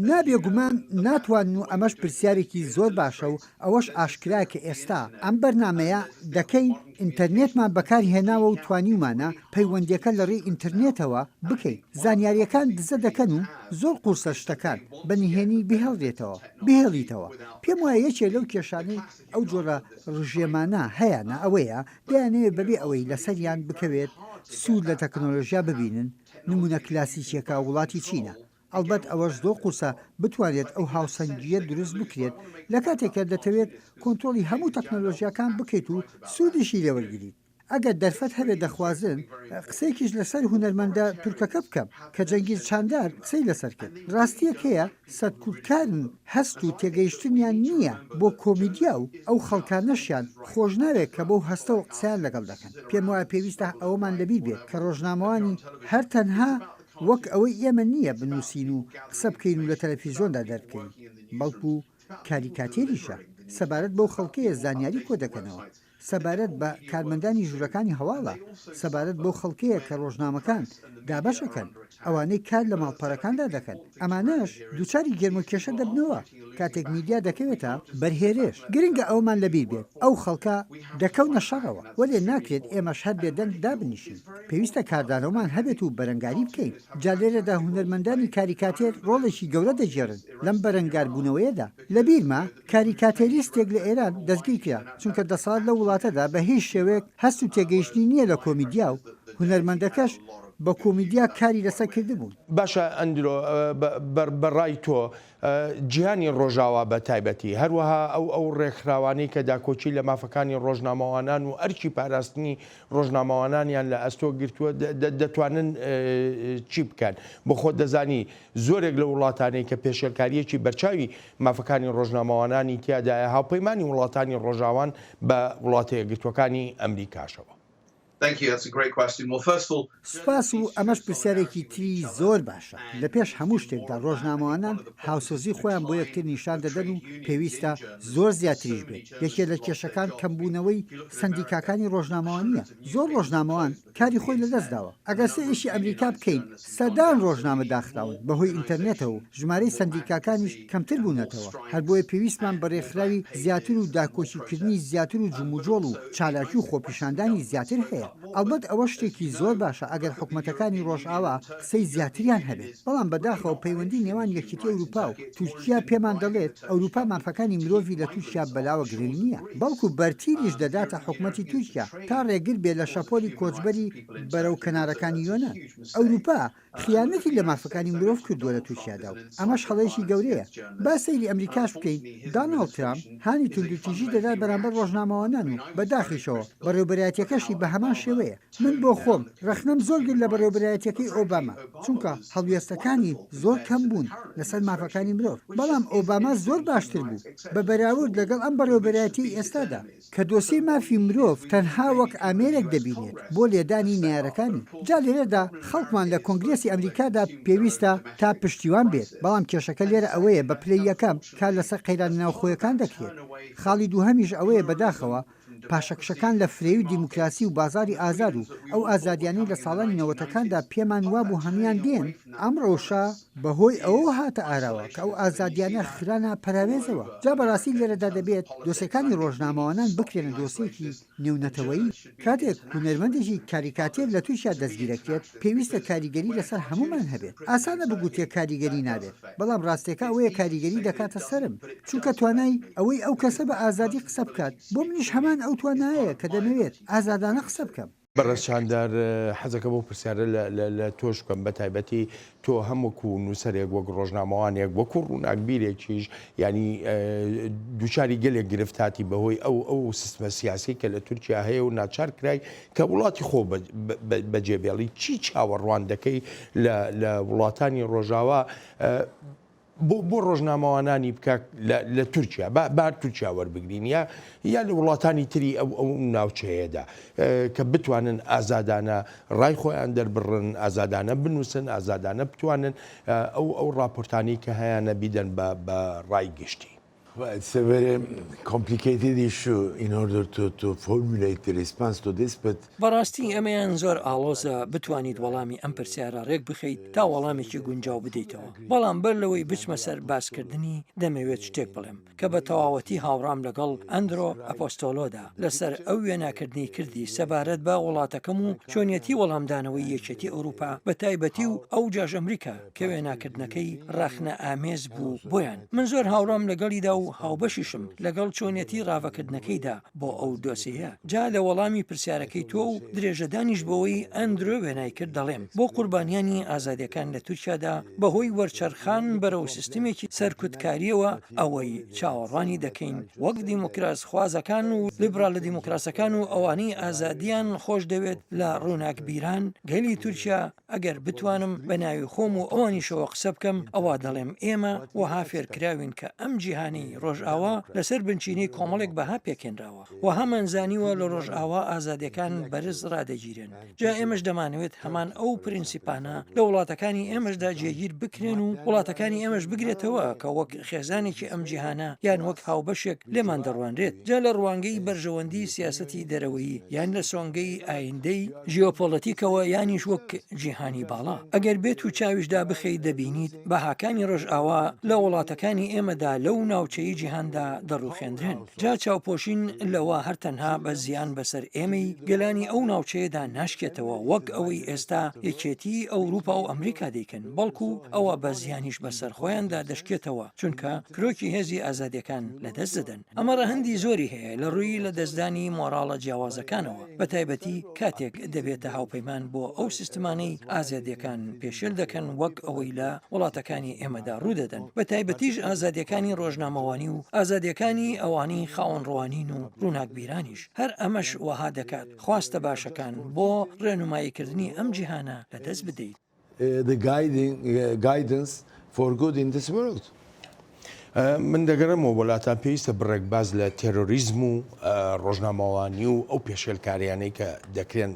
نا بێگومان ناتوانن و ئەمەش پرسیارێکی زۆر باشە و ئەوەش ئاشکرایە کە ئێستا ئەم بەرنامەیە دەکەین ئینتەرنێتمان بەکار هێناوە و توانیومانە پەیوەندیەکە لە رێی ئینترنێتەوە بکەین زانیاریەکان دزە دەکەن و زۆر قورسە شتەکان بە نهێنی بهێڵرێتەوە بهێڵیتەوە پێم وایە یەکێ لەو کێشانەی ئەو جۆرە ڕژێمانە هەیانە ئەوەیە دەیانەوێت بەبێ ئەوەی لەسەریان بکەوێت سوود لە تەکنۆلۆژیا ببینن، نموونە کلاسیکیەکە وڵاتی چینە. ئەڵبەت ئەوەش زۆر قورسە بتوانرێت ئەو هاوسەنگییە دروست بکرێت لە کاتێک کە دەتەوێت کۆنترۆڵی هەموو تەکنەلۆژیاکان بکەیت و سوودیشی لێوەرگریت. ئەگەر دەرفەت هەبێت دەخوازن قسەیەکیش لەسەر هونەرمەندە تورکەکە بکەم کە جەنگیز چاندار قسەی لەسەر کرد. ڕاستییەک هەیە سەرکوتکارن هەست و تێگەیشتنیان نییە بۆ کۆمیدیا و ئەو خەڵکانەشیان خۆشناوێت کە بەو هەستەوە قسەیان لەگەڵ دەکەن. پێموایە پێویستە ئەوەمان لەبیر بێت کە ڕۆژنامەوانی هەر تەنها وەک ئەوەی ئێمە نییە بنووسین و قسە بکەین و لە تەلەفیزیۆندا دەربکەوین، بەڵکو کاریکاتێریشە، سەبارەت بەو خەڵکەیە زانیاری کۆدەکەنەوە، سەبارەت بە کارمەندانی ژوورەکانی هەواڵە، سەبارەت بەو خەڵکەیە کە ڕۆژنامەکان دابەشەکەن، ئەوانەی کار لە ماڵپەرەکاندا دەکەن، ئەمانەش دووچاری گێرمەکێشە دەبنەوە کاتێک میدیا دەکەوێتە بەر هێرش. گرنگە ئەوەمان لەبیر بێت ئەو خەڵکە دەکەونە شەڕەوە، وەلێ ناکرێت ئێمەش هەر بێدەنگ دابنیشین، پێویستە کاردانەوەمان هەبێت و بەرەنگاری بکەین، جا لێرەدا هونەرمەندانی کاریکاتێر ڕۆڵێکی گەورە دەگێڕن لەم بەرەنگاربوونەوەیەدا. لەبیرمە کاریکاتێریستێک لە ئێران دەستگیرکرا، چونکە دەسەڵات لەو وڵاتەدا بە هیچ شێوەیەک هەست و تێگەیشتنی نییە لە کۆمیدیا و هونەرمەندەکەش بە کۆمیدیا کاری لەسەر کردبوون. باشە ئەندرۆ بە ڕای تۆ جیهانی ڕۆژاوا بە تایبەتی، هەروەها ئەو ئەو ڕێکخراوانەی کە داکۆکی لە مافەکانی ڕۆژنامەوانان و ئەرکی پاراستنی ڕۆژنامەوانانیان لە ئەستۆ گرتووە دەتوانن چی بکەن؟ بۆ خۆت دەزانی زۆرێک لەو وڵاتانەی کە پێشێلکارییەکی بەرچاوی مافەکانی ڕۆژنامەوانانی تیادایە هاوپەیمانی وڵاتانی ڕۆژاوان بە وڵاتە یەکگرتووەکانی ئەمریکاشەوە. سوپاس و ئەمەش پرسیارێکی تری زۆر باشە. لە پێش هەموو شتێکدا ڕۆژنامەوانان هاوسۆزی خۆیان بۆ یەکتر نیشان دەدەن و پێویستە زۆر زیاتریش بێت. یەکێ لە کێشەکان کەمبوونەوەی سەندیکاکانی ڕۆژنامەوانییە. زۆر ڕۆژنامەوان کاری خۆی لەدەستداوە. ئەگەر سەیرێکی ئەمریکا بکەین سەدان ڕۆژنامە داخراون بەهۆی ئینتەرنێتەوە و ژمارەی سەندیکاکانیش کەمتر بوونەتەوە، هەر بۆیە پێویستمان بە ڕێکخراوی زیاتر و داکۆکیکردنی زیاتر و جموجۆڵ و چالاکی و خۆپیشاندانی زیاتر هەیە. ئەڵبەت ئەوە شتێکی زۆر باشە ئەگەر حکومەتەکانی ڕۆژئاوا قسەی زیاتریان هەبێت، بەڵام بەداخەوە پەیوەندی نێوان یەکێتی ئەوروپا و تورکیا پێمان دەڵێت ئەوروپا مافەکانی مرۆڤی لە تورکیا بەلاوە گرنگ نییە، بەڵکو بەرتیلیش دەداتە حکومەتی تورکیا تا ڕێگر بێت لە شەپۆلی کۆچبەری بەرەو کەنارەکانی یۆنان. ئەوروپا خیانەتی لە مافەکانی مرۆڤ کردووە لە تورکیادا و ئەمەش هەڵەیەکی گەورەیە. با سەیری ئەمریکاش بکەین، داناڵد ترامپ هانی توندوتیژی دەدات بەرامبەر ڕۆژنامەوانان و بە داخیشەوە بەڕێوبەرایەتیەکەشی بە هەمان شێوەیە. من بۆ خۆم ڕەخنەم زۆر گرت لە بەڕێوبەرایەتیەکەی ئۆباما، چونکە هەڵوێستەکانی زۆر کەم بوون لەسەر مافەکانی مرۆڤ، بەڵام ئۆباما زۆر باشتر بوو بە بەراورد لەگەڵ ئەم بەڕێوبەرایەتیەی ئێستادا. کە دۆسیەی مافی مرۆڤ تەنها وەک ئامێرێک دەبینێت بۆ لێدانی نەیارەکانی. جا لێرەدا خەڵکمان لە کۆنگرێسی ئەمریکادا پێویستە تا پشتیوان بێت، بەڵام کێشەکە لێرە ئەوەیە بە پلەی یەکەم کار لەسەر قەیرانە ناوخۆیەکان دەکرێت. خاڵی دووهەمیش ئەوەیە بەداخەوە پاشەکشەکان لە فرەیی و دیموکراسی و بازاڕی ئازاد و ئەو ئازادیانەی لە ساڵانی نەوەتەکاندا پێمان وابوو هەموان دێن، ئەم ڕەوشە بەهۆی ئەوەوە هاتە ئاراوە کە ئەو ئازادیانە خرانە پەراوێزەوە. جا بەڕاستی لێرەدا دەبێت دۆسێکانی ڕۆژنامەوانان بکرێنە دۆسێکی نێونەتەوەیی. کاتێک هونەرمەندێکی کاریکاتێر لە تورکیا دەستگیرەکرێت، پێویستە کاریگەری لەسەر هەموومان هەبێت. ئاسانە بگوترێ کاریگەری نابێت، بەڵام ڕاستیەکە ئەوەیە کاریگەری دەکاتە سەرم، چونکە توانای ئەوەی ئەو کەسە بە ئازادی قسە بکات، بۆ منیش هەمان ئەو توانایەیە کە دەمەوێت ئازادانە قسە بکەم. بەڕێز چاندار حەزەکەم ئەو پرسیارە لە تۆش بکەم بە تایبەتی تۆ هەم وەکو نووسەرێک وەک ڕۆژنامەوانێک وەکو ڕووناکبیرێکیش ینی دووچاری گەلێک گرفت هاتی بەهۆی ئەو ئەو سیستمە سیاسی کە لە تورکیا هەیە و ناچار کرای کە وڵاتی خۆ بەجێبێڵی چی چاوەڕوان دەکەی لە وڵاتانی ڕۆژاوا بۆ بۆ ڕۆژنامەوانانی بکە لە تورکیا با با تورکیا وەربگرین یا یا لە وڵاتانی تری ئەو ئەو ناوچەیەدا کە بتوانن ئازادانە ڕای خۆیان دەربڕن ئازادانە بنووسن ئازادانە بتوانن ئەو ئەو ڕاپۆرتانی کە هەیانە بیدەن بە بە ڕای گشتی. Well, it's a very complicated issue in order to, to formulate the response to this, but بەڕاستی ئەمەیان زۆر ئاڵۆزە بتوانیت وەڵامی ئەم پرسیارە ڕێک بخەیت تا وەڵامێکی گونجاو بدەیتەوە، بەڵام بەر لەوەی بچمە سەر باسکردنی دەمەوێت شتێک بڵێم کە بە تەواوەتی هاوڕام لەگەڵ ئەندرۆ ئەپۆستۆلۆدا لەسەر ئەو وێناکردنەی کردی سەبارەت بە وڵاتەکەم و چۆنیەتی وەڵامدانەوەی یەکێتی ئەوروپا بە تایبەتی و ئەوجاش ئەمریکا کە وێناکردنەکەی ڕەخنە ئامێز بوو بۆیان. من زۆر هاوڕام لەگەڵیدا و. و هاوبەشیشم لەگەڵ چۆنیەتی ڕاڤەکردنەکەیدا بۆ ئەو دۆسێیە. جا لە وەڵامی پرسیارەکەی تۆ و درێژەدانیش بەوەی ئەندرۆ وێنای کرد دەڵێم، بۆ قوربانیانی ئازادیەکان لە تورکیادا بەهۆی وەرچەرخان بەرەو سیستمێکی سەرکوتکاریەوە ئەوەی چاوەڕوانی دەکەین وەک دیموکراسخوازەکان و لیبرالە دیموکراسەکان و ئەوانەی ئازادیان خۆش دەوێت لە ڕووناکبیران گەلی تورکیا ئەگەر بتوانم بە ناوی خۆم و ئەوانیشەوە قسە بکەم ئەوا دەڵێم ئێمە وەها فێرکراوین کە ئەم جیهانەی ڕۆژئاوا لەسەر بنچینەی کۆمەڵێک بەها پێکهێنراوە. وەهامان زانیوە لە ڕۆژئاوا ئازادیەکان بەرز ڕادەگیرێن، جا ئێمەش دەمانەوێت هەمان ئەو پرینسیپانە لە وڵاتەکانی ئێمەشدا جێگیر بکرێن و وڵاتەکانی ئێمەش بگرێتەوە کە وەک خێزانێکی ئەم جیهانە یان وەک هاوبەشێک لێمان دەڕوانرێت جا لە ڕوانگەی بەرژەوەندی سیاسەتی دەرەوەیی یان لە سۆنگەی ئایندەی ژیۆپۆڵەتیکەوە یانیش وەک جیهانی باڵا. ئەگەر بێت و چاویش دابخەیت دەبینیت بەهاکانی ڕۆژئاوا لە وڵاتەکانی ئێمەدا لەو ناوچەی جیهاندا دەڕوخێندرێن. جا چاوپۆشین لەوە هەر تەنها بە زیان بەسەر ئێمەی گەلانی ئەو ناوچەیەدا ناشکێتەوە وەک ئەوەی ئێستا یەکێتیی ئەوروپا و ئەمریکا دەیکەن، بەڵکو ئەوە بە زیانیش بەسەر خۆیاندا دەشکێتەوە، چونکە کرۆکی هێزی ئازادیەکان لەدەست دەدەن. ئەمە ڕەهەندی زۆری هەیە لە ڕووی لەدەستدانی مۆراڵە جیاوازەکانەوە، بەتایبەتی کاتێک دەبێتە هاوپەیمان بۆ ئەو سیستمانەی ئازادیەکان پێشێل دەکەن وەک ئەوەی لە وڵاتەکانی ئێمەدا ڕوودەدەن، بەتایبەتیش ئازادیەکانی ڕۆژنامەوانی و ئازادیەکانی ئەوانەی خاوەن ڕوانین و ڕووناکبیرانیش، هەر ئەمەش وەها دەکات خواستە باشەکان بۆ ڕێنوماییکردنی ئەم جیهانە لەدەست بدەیت. The guidance for good in this world. من دەگەڕێمەوە بۆ لاتان پێویستە بڕێک باس لە تێرۆریزم و ڕۆژنامەوانی و ئەو پێشێلکاریانەی کە دەکرێن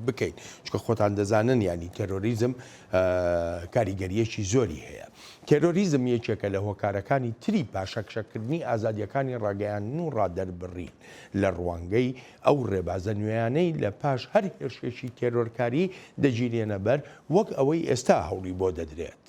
بکەین چکە خۆتان دەزانن ینی تێرۆریزم کاریگەریەکی زۆری هەیە تێرۆریزم یەکێکە لە هۆکارەکانی تری پاشەکشەکردنی ئازادیەکانی ڕاگەیاندن و ڕادەربڕین لە ڕوانگەی ئەو ڕێبازە نوێیانەی لە پاش هەر هێرشێکی تێرۆرکاری دەگیرێنە بەر، وەک ئەوەی ئێستا هەوڵی بۆ دەدرێت.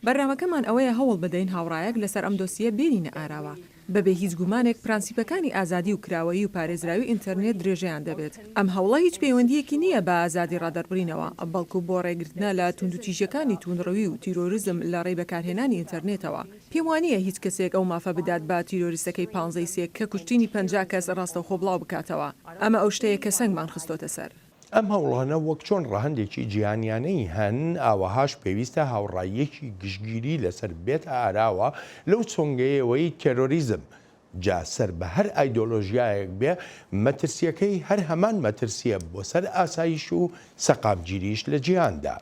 بەرنامەکەمان ئەوەیە هەوڵ بدەین هاوڕایەک لەسەر ئەم دۆسیە بێنینە ئاراوە. بەبێ هیچ گومانێک پرەنسیپەکانی ئازادی و کراوەیی و پارێزراوی ئینتەرنێت درێژەیان دەبێت. ئەم هەوڵە هیچ پەیوەندییەکی نییە بە ئازادی ڕادەربڕینەوە، بەڵکو بۆ ڕێگرتنە لە توندوتیژیەکانی توندڕەوی و تیرۆرزم لە ڕێی بەکارهێنانی ئینتەرنێتەوە. پێم وانییە هیچ کەسێک ئەو مافە بدات بە تیرۆریستەکەی پانزەی سێ کە کوشتینی 50 کەس ڕاستەوخۆ بڵاو بکاتەوە. ئەمە ئەو شتەیە کە سەنگمان خستۆتە سەر. ئەم هەوڵانە وەک چۆن ڕەهەندێکی جیهانیانەی هەن، ئاوەهاش پێویستە هاوڕاییەکی گشتگیری لەسەر بێتە ئاراوە لەو سۆنگەیەوەی تێرۆریزم، جا سەر بە هەر ئایدۆلۆژیایەک بێ، مەترسییەکەی هەر هەمان مەترسییە بۆ سەر ئاسایش و سەقامگیریش لە جیهاندا.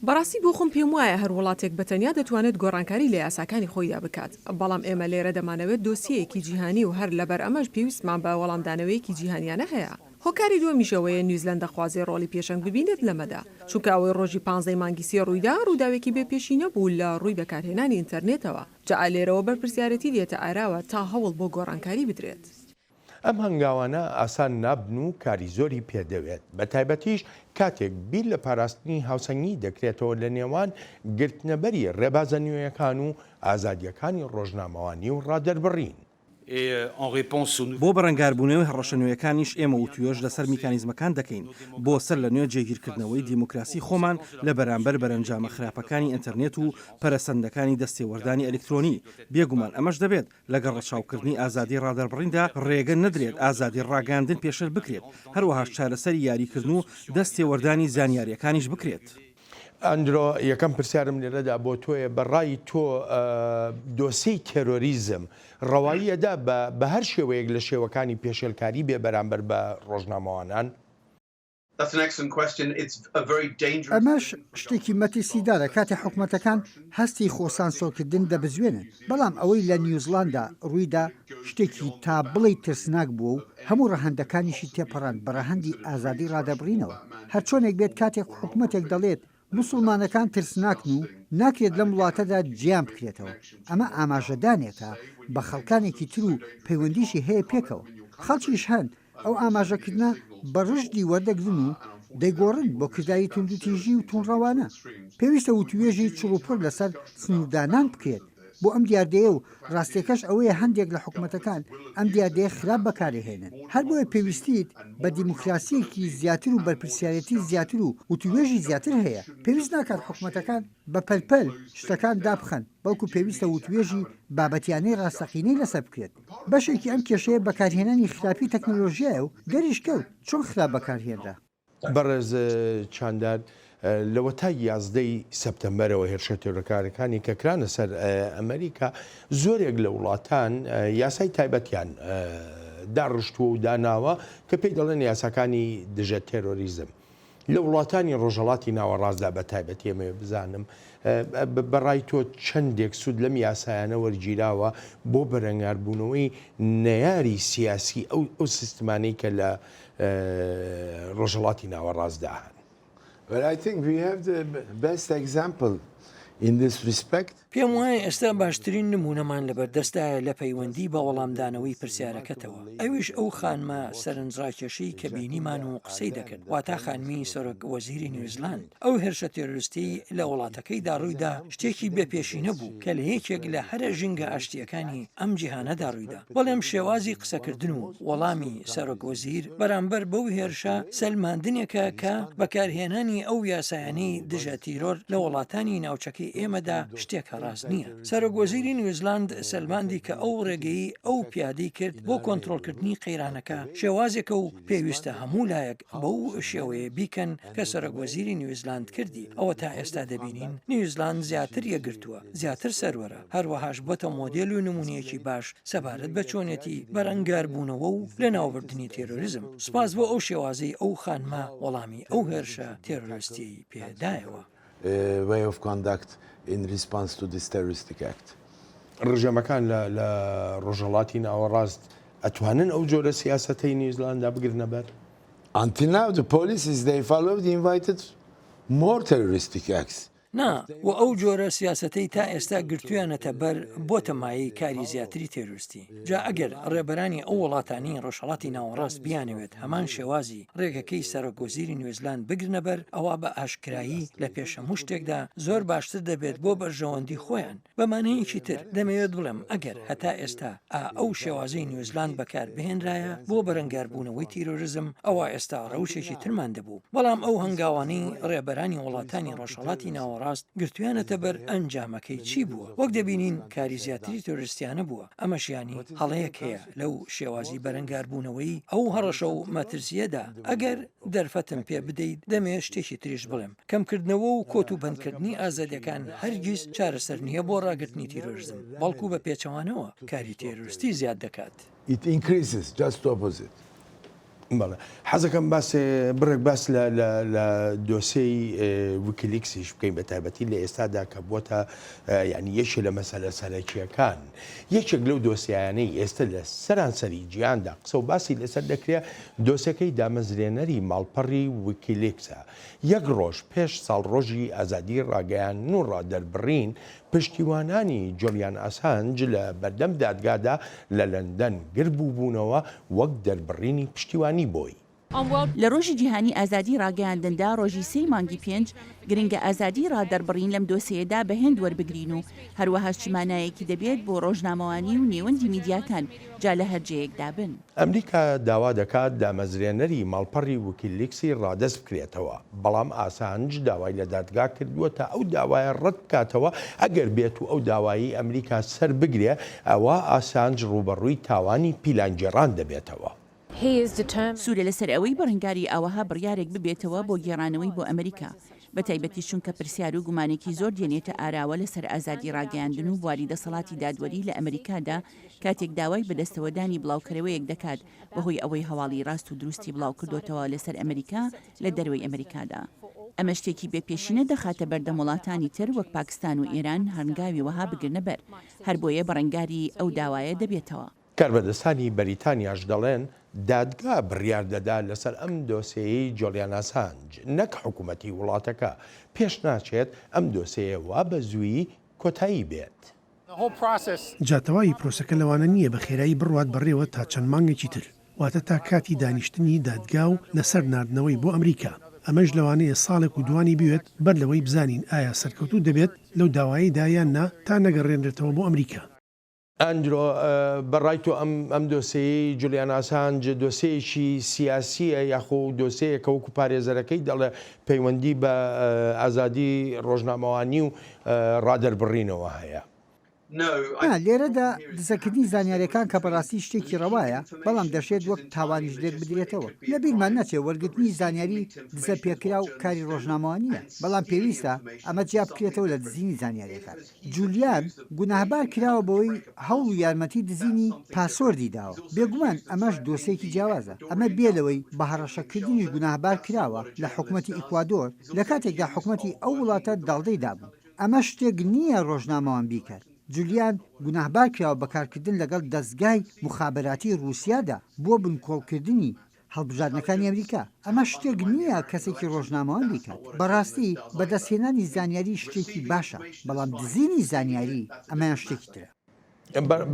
بەڕاستی بۆ خۆم پێم وایە هەر وڵاتێک بە تەنیا دەتوانێت گۆڕانکاری لە یاساکانی خۆیدا بکات، بەڵام ئێمە لێرە دەمانەوێت دۆسیەیەکی جیهانی و هەر لەبەر ئەمەش پێویستمان بە وەڵامدانەوەیەکی جیهانیانە هەیە. هۆکاری دووەمیش ئەوەیە نیوزلەند دەخوازێ ڕۆڵی پێشەنگ ببینێت لەمەدا، چونکە ئەوەی ڕۆژی پانزەی مانگی سێ ڕوویدا ڕووداوێکی بێ پێشینە بوو لە ڕووی بەکارهێنانی ئینتەرنێتەوە، جا لێرەوە بەرپرسیارێتی دێتە ئاراوە تا هەوڵ بۆ گۆڕانکاری بدرێت. ئەم هەنگاوانە ئاسان نابن و کاری زۆری پێدەوێت، بەتایبەتیش کاتێک بیر لە پاراستنی هاوسەنگی دەکرێتەوە لە نێوان گرتنەبەری ڕێبازە نوێیەکان و ئازادییەکانی ڕۆژنامەوانی و ڕادەربڕین. بۆ بەرەنگاربوونەوەی هەڕەشە نوێیەکانیش ئێمە وتوێژ لەسەر میکانیزمەکان دەکەین بۆ سەر لە نوێ جێگیرکردنەوەی دیموکراسی خۆمان لە بەرامبەر بەرەنجامە خراپەکانی ئینتەرنێت و پەرەسەندنەکانی دەستێوەردانی ئەلیکترۆنی، بێگومان ئەمەش دەبێت لەگەڵ ڕەچاوکردنی ئازادی ڕادەربڕیندا ڕێگە نەدرێت ئازادی ڕاگەیاندن پێشێل بکرێت، هەروەهاش چارەسەری یاریکردن و دەست تێوەردانی زانیارییەکانیش بکرێت. ئەندرۆ، یەکەم پرسیارم لێرەدا بۆ تۆیە، بە ڕای تۆ دۆسێی تێرۆریزم ڕەوایی ئەدا بە هەر شێوەیەک لە شێوەکانی پێشێلکاری بێ بەرامبەر بە ڕۆژنامەوانان؟ ئەمەش شتێکی مەترسیدارە کاتێ حکومەتەکان هەستی خۆسانسۆرکردن دەبزوێنن، بەڵام ئەوەی لە نیوزڵاندا ڕوویدا شتێکی تا بڵێی ترسناک بووە و هەموو ڕەهەندەکانیشی تێپەڕاند بە ڕەهەندی ئازادی ڕادەربڕینەوە. هەرچۆنێک بێت کاتێک حکومەتێک دەڵێت موسڵمانەکان ترسناکن و ناکرێت لەم وڵاتەدا جێیان بکرێتەوە، ئەمە ئاماژەدانێکە بە خەڵکانێکی تر و پەیوەندیشی هەیە پێکەوە. خەڵکیش هەن ئەو ئاماژەکردنە بە ڕژدی وەردەگرن و دەیگۆڕن بۆ کرداری توندوتیژی و توندڕەوانە. پێویستە وتووێژی چڕوپڕ لەسەر سنووردانان بکرێت. بۆ ئەم دیاردەیە و ڕاستیەکەش ئەوەیە هەندێک لە حکومەتەکان ئەم دیاردەیە خراپ بەکارئەهێنن. هەر بۆیە پێویستیت بە دیموکراسیەکی زیاتر و بەرپرسیارێتی زیاتر و وتووێژی زیاتر هەیە. پێویست ناکات حکومەتەکان بە پەل پەل شتەکان دابخەن، بەڵکو پێویستە وتووێژی بابەتیانەی ڕاستەقینەی لەسەر بکرێت. بەشێکی ئەم کێشەیە بەکارهێنانی خراپی تەکنەلۆژیایە و دەریشکەوت چۆن خراپ بەکارهێنرا. بەڕێز چاندار، لەوەتای یازدەی سەپتەمبەرەوە هێرشە تێرۆرکارەکانی کە کرانە سەر ئەمریکا، زۆرێک لە وڵاتان یاسای تایبەتیان داڕشتووە و داناوە کە پێی دەڵێن یاساکانی دژە تێرۆریزم. لە وڵاتانی ڕۆژهەڵاتی ناوەڕاستدا بە تایبەتی ئەمەوێ بزانم بە ڕای تۆ چەندێک سوود لەم یاسایانە وەرگیراوە بۆ بەرەنگاربوونەوەی نەیاری سیاسی ئەو ئەو سیستمانەی کە لە ڕۆژهەڵاتی ناوەڕاستدا هەن؟ Well, I think we have the best example in this respect. پێم وایە ئێستا باشترین نموونەمان لەبەردەستدایە لە پەیوەندی بە وەڵامدانەوەی پرسیارەکەتەوە، ئەویش ئەو خانمە سەرنجڕاکێشەی کە بینیمان و قسەی دەکرد، واتا خانمی سەرۆک وەزیری نیوزلاند. ئەو هێرشە تێرۆریستیەی لە وڵاتەکەیدا ڕوویدا شتێکی بێ پێشینە بوو کە لە یەکێک لە هەرە ژینگە ئاشتییەکانی ئەم جیهانەدا ڕوویدا. بەڵێم شێوازی قسەکردن و وەڵامی سەرۆک وەزیر بەرامبەر بەو هێرشە سەلماندنێکە کە بەکارهێنانی ئەو یاسایانەی دژە تیرۆر لە وڵاتانی ناوچەکەی ئێمەدا شتێکە ڕاست نییە. سەرۆک وەزیری نیوزلاند سەلماندی کە ئەو ڕێگەی ئەو پیادەی کرد بۆ کۆنترۆڵکردنی قەیرانەکە شێوازێکە و پێویستە هەموو لایەک بەو شێوەیە بیکەن کە سەرۆک وەزیری نیوزلاند کردی، ئەوە تا ئێستا دەبینین نیوزلاند زیاتر یەکگرتووە، زیاتر سەروەرە، هەروەهاش بۆتە مۆدێل و نموونەیەکی باش سەبارەت بە چۆنێتی بەرەنگاربوونەوە و لەناوبردنی تێرۆریزم. سوپاس بۆ ئەو شێوازەی ئەو خانمە وەڵامی ئەو هێرشە تێرۆریستیەی پێ دایەوە. way of conduct in response to this terroristic act. ڕژێمەکان لە لە ڕۆژهەڵاتی ناوەڕاست ئەتوانن ئەو جۆرە سیاسەتەی نیوزلاندا بگرنە بەر؟ Until now the policies they followed invited more terroristic acts. نا، وە ئەو جۆرە سیاسەتەی تا ئێستا گرتویانەتە بەر بۆتە مایەی کاری زیاتری تێرۆرستی. جا ئەگەر ڕێبەرانی ئەو وڵاتانەی ڕۆژهەڵاتی ناوەڕاست بیانەوێت هەمان شێوازی ڕێگەکەی سەرۆک وەزیری نیوزلاند بگرنە بەر ئەوا بە ئاشکرایی لە پێش هەموو شتێکدا زۆر باشتر دەبێت بۆ بەرژەوەندی خۆیان. بە مانایەکی تر دەمەوێت بڵێم ئەگەر هەتا ئێستا ئا ئەو شێوازەی نیوزلاند بەکار بهێنرایە بۆ بەرەنگاربوونەوەی تیرۆرزم ئەوا ئێستا ڕەوشێکی ترمان دەبوو، بەڵام ئەو هەنگاوانەی ڕێبەرانی وڵاتانی ڕۆژهەڵاتی ناوەڕاست گرتویانەتە بەر ئەنجامەکەی چی بووە؟ وەک دەبینین کاری زیاتری تیرۆرستیانە بووە، ئەمەش یانی هەڵەیەک هەیە لەو شێوازی بەرەنگاربوونەوەی ئەو هەڕەشە و مەترسییەدا، ئەگەر دەرفەتم پێ بدەیت دەمەوێت شتێکی تریش بڵێم، کەمکردنەوە و کۆت و بەندکردنی ئازادیەکان هەرگیز چارەسەر نییە بۆ ڕاگرتنی تیرۆرزم، بەڵکو بە پێچەوانەوە کاری تێرۆرستی زیاد دەکات. It increases, just opposite. بەڵێ حەزەکەم باس بڕێک باس لە لە لە دۆسێی ویکیلیکسیش بکەین بە تایبەتی لە ئێستادا کە بووەتە یانی یەکێ لە مەسەلە سەرەکییەکان. یەکێک لەو دۆسیایانەی ئێستە لە سەرانسەری جیهاندا قسە و باسی لەسەر دەکرێ دۆسێکەی دامەزرێنەری ماڵپەڕی ویکیلیکسە. یەک ڕۆژ پێش ساڵڕۆژی ئازادی ڕاگەیاندن و ڕادەربڕین، پشتیوانانی جۆلیان ئاسانج لە بەردەم دادگادا لە لەندەن گربووبوونەوە وەک دەربڕینی پشتیوانی بۆی. لە ڕۆژی جیهانی ئازادی ڕاگەیاندندا ڕۆژی سێی مانگی پێنج، گرنگە ئازادی ڕادەربڕین لەم دۆسێیەدا بە هێند وەربگرین و هەروەهاش چ مانایەکی دەبێت بۆ ڕۆژنامەوانی و نێوەندی میدیاکان جا لە هەر جێیەکدا بن. ئەمریکا داوا دەکات دامەزرێنەری ماڵپەڕی ویکیلیکسی ڕادەست بکرێتەوە، بەڵام ئاسانج داوای لە دادگا کردووە تا ئەو داوایە ڕەت بکاتەوە، ئەگەر بێت و ئەو داوایەی ئەمریکا سەربگرێ ئەوا ئاسانج ڕووبەڕووی تاوانی پیلانگێڕان دەبێتەوە. سوورە لەسەر ئەوەی بەڕەنگاری ئاوەها بڕیارێک ببێتەوە بۆ گێڕانەوەی بۆ ئەمریکا، بەتایبەتیش چونکە پرسیار و گومانێکی زۆر دێنێتە ئاراوە لەسەر ئازادی ڕاگەیاندن و بواری دەسەڵاتی دادوەری لە ئەمریکادا کاتێک داوای بەدەستەوەدانی بڵاوکەرەوەیەک دەکات بەهۆی ئەوەی هەواڵی ڕاست و دروستی بڵاوکردۆتەوە لەسەر ئەمریکا لە دەرەوەی ئەمریکادا. ئەمە شتێکی بێ پێشینە دەخاتە بەردەم وڵاتانی تر وەک پاکستان و ئێران هەنگاوی وەها بگرنە بەر. هەربۆیە بەڕەنگاری ئەو داوایە دەبێتەوە. کاربەدەستانی بەریتانیاش دەڵێن دادگا بڕیار دەدا لەسەر ئەم دۆسێیەی جۆلیان ئاسانج نەک حکومەتی وڵاتەکە، پێش ناچێت ئەم دۆسێیە وا بە زوویی کۆتایی بێت. جا تەواوی پرۆسەکە لەوانە نییە بە خێرایی بڕوات بەڕێوە تا چەند مانگێکی تر، واتە تا کاتی دانیشتنی دادگا و لەسەر ناردنەوەی بۆ ئەمریکا. ئەمەش لەوانەیە ساڵێک و دووانی بوێت بەر لەوەی بزانین ئایا سەرکەوتوو دەبێت لەو داوایەیدا یان نا تا نەگەڕێنرێتەوە بۆ ئەمریکا. ئەندرۆ، بە ڕای تۆ ئەم ئەم دۆسێیەی جولیان ئاسانج دۆسێیەکی سیاسییە یاخۆ دۆسێیەکە وەکو پارێزەرەکەی دەڵێ پەیوەندی بە ئازادی ڕۆژنامەوانی و ڕادەربڕینەوە هەیە؟ نا، لێرەدا دزەکردنی زانیارییەکان کە بەڕاستی شتێکی ڕەوایە، بەڵام دەشێت وەک تاوانیش لێکبدرێتەوە. لەبیرمان نەچێت وەرگرتنی زانیاری دزەپێکراو کاری ڕۆژنامەوانییە، بەڵام پێویستە ئەمە جیابکرێتەوە لە دزینی زانیارییەکان. جولیان گوناهبار کراوە بەوەی هەوڵ و یارمەتی دزینی پاسۆردی داوە. بێگومان ئەمەش دۆسێکی جیاوازە. ئەمە بێ لەوەی بە هەڕەشەکردنیش گوناهبار کراوە لە حکومەتی ئیکوادۆر، لە کاتێکدا حکومەتی ئەو وڵاتە داڵدەی دابوو. ئەمە شتێک نییە ڕۆژنامەوان بیکات. جولیان گوناهبار کراوە بە کارکردن لەگەڵ دەزگای موخابەراتی ڕووسیادا بۆ بنکۆڵکردنی هەڵبژاردنەکانی ئەمریکا. ئەمە شتێک نییە کەسێکی ڕۆژنامەوان بیکات. بەڕاستی بەدەستهێنانی زانیاری شتێکی باشە، بەڵام دزینی زانیاری ئەمەیان شتێکی ترە.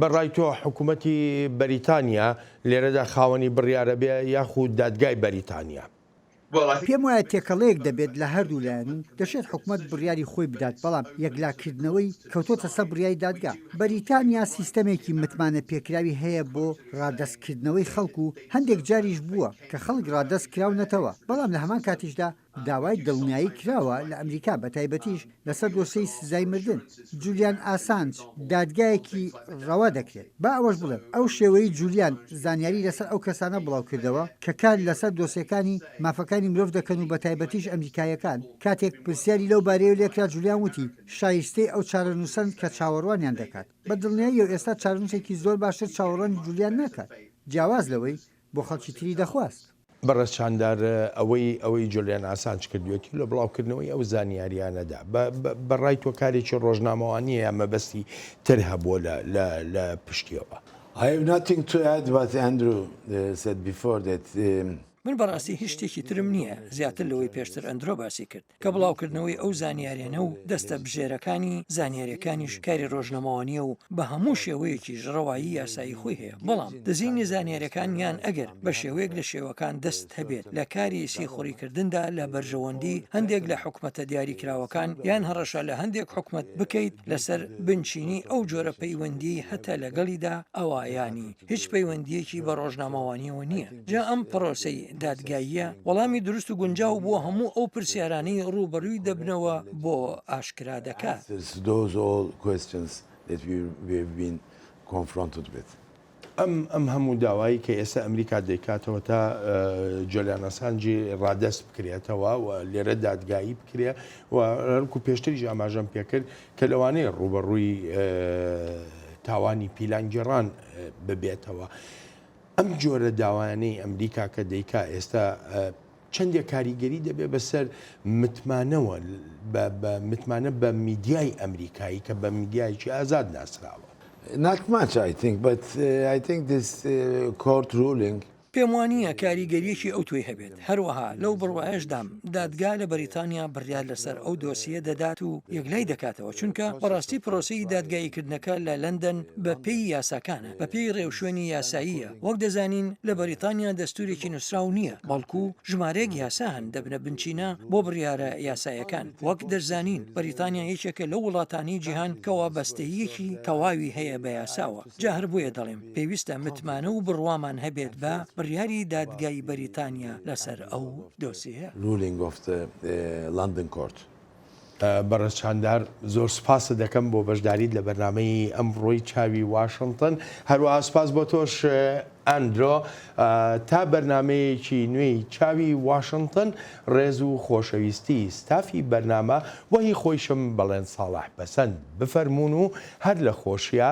بە ڕای تۆ حکوومەتی بەریتانیا لێرەدا خاوەنی بڕیارە بێ یاخود دادگای بەریتانیا؟ پێم وایە تێکەڵەیەک دەبێت لە هەردوو لایەن و دەشێت حکومەت بڕیاری خۆی بدات، بەڵام یەکلاکردنەوەی کەوتۆتە سەر بڕیاری دادگا. بەریتانیا سیستەمێکی متمانەپێکراوی هەیە بۆ ڕادەستکردنەوەی خەڵک و هەندێک جاریش بووە کە خەڵک ڕادەست کراونەتەوە، بەڵام لە هەمان کاتیشدا داوای دڵنیایی کراوە لە ئەمریکا بەتایبەتیش لەسەر دۆسێی سزای مردن جولیان ئاسانج دادگایەکی ڕەوا دەکرێت. با ئەوەش بڵێم ئەو شێوەی جولیان زانیاری لەسەر ئەو کەسانە بڵاوکردەوە کە کار لەسەر دۆسێکانی مافەکانی مرۆڤ دەکەن و بەتایبەتیش ئەمریکاییەکان، کاتێک پرسیاری لەو بارەیەوە لێکرا جولیان وتی شایستەی ئەو چارەنووسەن کە چاوەڕوانیان دەکات. بە دڵنیاییەوە ئێستا چارەنووسێکی زۆر باشتر چاوەڕوانی جولیان ناکات جیاواز لەوەی بۆ خەڵکی تری دەخواست. بەڕێز چاندار ئەوەی ئەوەی جولیان ئاسانج کردوێتی لە بڵاوکردنەوەی ئەو زانیاریانەدا بە بە ڕای تۆ کارێکی ڕۆژنامەوانیە یا مەبەستی تر هەبووە لە لە لە پشتیەوە؟ I have nothing to add what Andrew said before that. من بەڕاستی هیچ شتێکی ترم نییە زیاتر لەوەی پێشتر ئەندرۆ باسی کرد. کە بڵاوکردنەوەی ئەو زانیاریانە و دەستەبژێرەکانی زانیاریەکانیش کاری ڕۆژنامەوانیە و بە هەموو شێوەیەکیش ڕەوایی یاسایی خۆی هەیە، بەڵام دزینی زانیاریەکان یان ئەگەر بە شێوەیەک لە شێوەکان دەست هەبێت لە کاری سیخوڕیکردندا لە بەرژەوەندی هەندێک لە حکومەتە دیاریکراوەکان یان هەڕەشە لە هەندێک حکومەت بکەیت لەسەر بنچینەی ئەو جۆرە پەیوەندیەی هەتە لەگەڵیدا ئەوا یانی هیچ پەیوەندییەکی بە ڕۆژنامەوانییەوە نییە. جا ئەم پرۆسەی دادگاییە وەڵامی دروست و گونجاو بۆ هەموو ئەو پرسیارانەی ڕووبەڕووی دەبنەوە بۆ ئاشکرا دەکات. ئەم ئەم هەموو داوایەی کە ئێستا ئەمریکا دەیکاتەوە تا جۆلیان ئەسانجی ڕادەست بکرێتەوە و لێرە دادگایی بکرێ و هەرکو پێشتریش ئاماژەم پێکرد کە لەوانەیە ڕووبەڕووی تاوانی پیلانگێڕان ببێتەوە. ئەم جۆرە داوایانەی ئەمریکا کە دەیکا ئێستا چەندێک کاریگەری دەبێت بەسەر متمانەوە بە متمانە بە میدیای ئەمریکایی کە بە میدیایەکی ئازاد ناسراوە. Not much I think but I think this court ruling پێم وانییە کاریگەرییەکی ئەوتۆی هەبێت، هەروەها لەو بڕوایەشدام دادگا لە بەریتانیا بڕیار لەسەر ئەو دۆسیە دەدات و یەکلای دەکاتەوە، چونکە بەڕاستی پرۆسەی دادگاییکردنەکە لە لەندەن بەپێی یاساکانە، بەپێی رێوشوێنی یاساییە، وەک دەزانین لە بەریتانیا دەستوورێکی نووسراو نییە، بەڵکو ژمارەیەک یاسا هەن دەبنە بنچینە بۆ بڕیارە یاسایەکان، وەک دەشزانین بەریتانیا یەکێکە لەو وڵاتانەی جیهان کە وابەستەییەکی تەواوی هەیە بە یاساوە. جا هەر بۆیە دەڵێم پێویستە متمانە و بڕوامان هەبێت بە بڕیاری دادگای بەریتانیا لەسەر ئەو دۆسیەیە. Ruling of the London court. بەڕێز چاندار زۆر سوپاست دەکەم بۆ بەشداریت لە بەرنامەی ئەمڕۆی چاوی واشنتن، هەروەها سوپاس بۆ تۆش ئەندرۆ. تا بەرنامەیەکی نوێی چاوی واشنتن ڕێز و خۆشەویستی ستافی بەرنامە و هی خۆیشم بەڵێن ساڵح پەسەند بفەرموون و هەر لە خۆشیا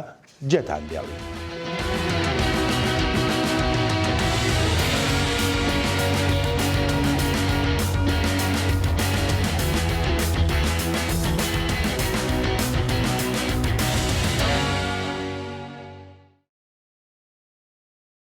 جێتان دێڵین.